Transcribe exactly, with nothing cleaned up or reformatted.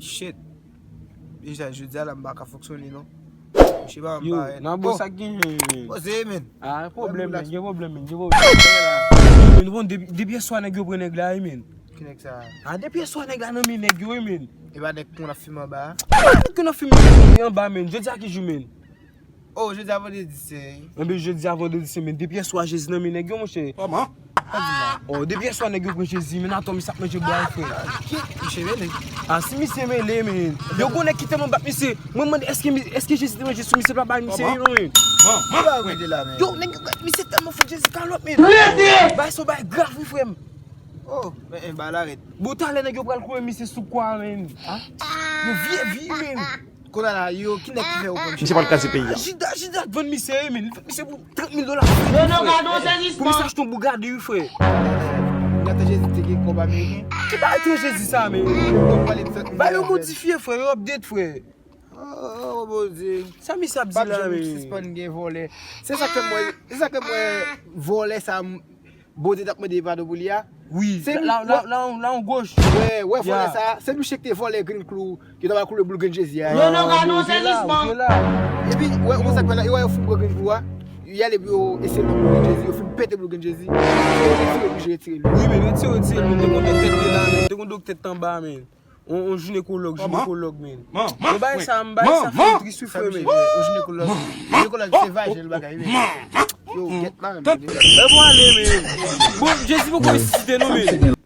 Shit. Deja, jodi a la, m pa ka fonksyone, non. Misye pa, m Yo, pa nan bon, sa k genyen, men. Poze, men. Ah, pwoblèm, men. Gen pwoblèm, men. Gen pwoblèm. Men, bon, depi, depi yèswa nèg yo pran nèg la, wi, men. Ki nèg sa? Ah, depi yèswa nèg la nan men nèg yo, wi, men. E pa nèg ki konn ap fimen anba a? Nèg ki konn ap fimen anba, men. Jodi a ki jou, men? Oh, jodi a vandredi sen. Enben, jodi a vandredi sen, men depi yèswa Jezi nan men nèg yo, monchè. Kòman? Oh, depi yèswa nèg yo pran Jezi, men atò misye ap manje bwa, frè. Ki? Misye mele. Ah, si misye mele, men. Yo gon nèg ki tèlman bat misye. Mwen mande, èske mi-, èske Jezi te manje sou misye pa bay misye, non, men. Kòman? Kòman? Yo, nèg yo, misye tèlman fout Jezi kalòt, men. Bay sa bay grav, wi, frè m. Oh, men, men, ba la rèd. Bon, talè nèg yo pral kouye misye sou kwa, men. Ah? Yo vye vi, men. Kounye a la, yo, ki nèg ki fè yo pran misye? Misye pral kraze peyi a. Jida, Jida t vann misye, wi, men. Li vann misye pou trant mil dola. Yo, non, gade yon sezisman. Pou misye achte yon Bugatti, wi, frè. Nan tan Jezi te gen kòb ameriken. Ki bagay tan Jezi sa, men? Ou pale de trant mil dola, frè. Bagay yo modifye, frè, yo update, frè. Oh, Bondye. Sa misye ap di la, men? P ap janm sispann gen vòlè. Se sa ke mwen, se sa ke mwen, vòlè sa, m-, Bondye t ap mande padon pou li a. Wi, se la, la, la, la, la, on goch. Wè, wè, vòlè sa, se misye ki te vòlè grenn klou, ki t ap koupe boul grenn Jezi a. Yo, non, gade yon sezisman. Epi, wè, ou konn sa k fè la, yo wè yo fin pran grenn klou a, y ale pou yo eseye nan boul grenn Jezi, yo fin pete boul grenn Jezi. Yo retire, oblije retire li. Wi, men retire, retire, men te gon doktè te la, men te gon doktè t anba, men. On, on jinekològ, jinekològ, men. Yo bay sa, m bay sa fè m tris, wi, frè, men. On jinekològ. Jinekològ se vajen, bagay, men. Yo, gèt la, men. E bon, ale, men. Bon, Jezi poko resisite, non, men.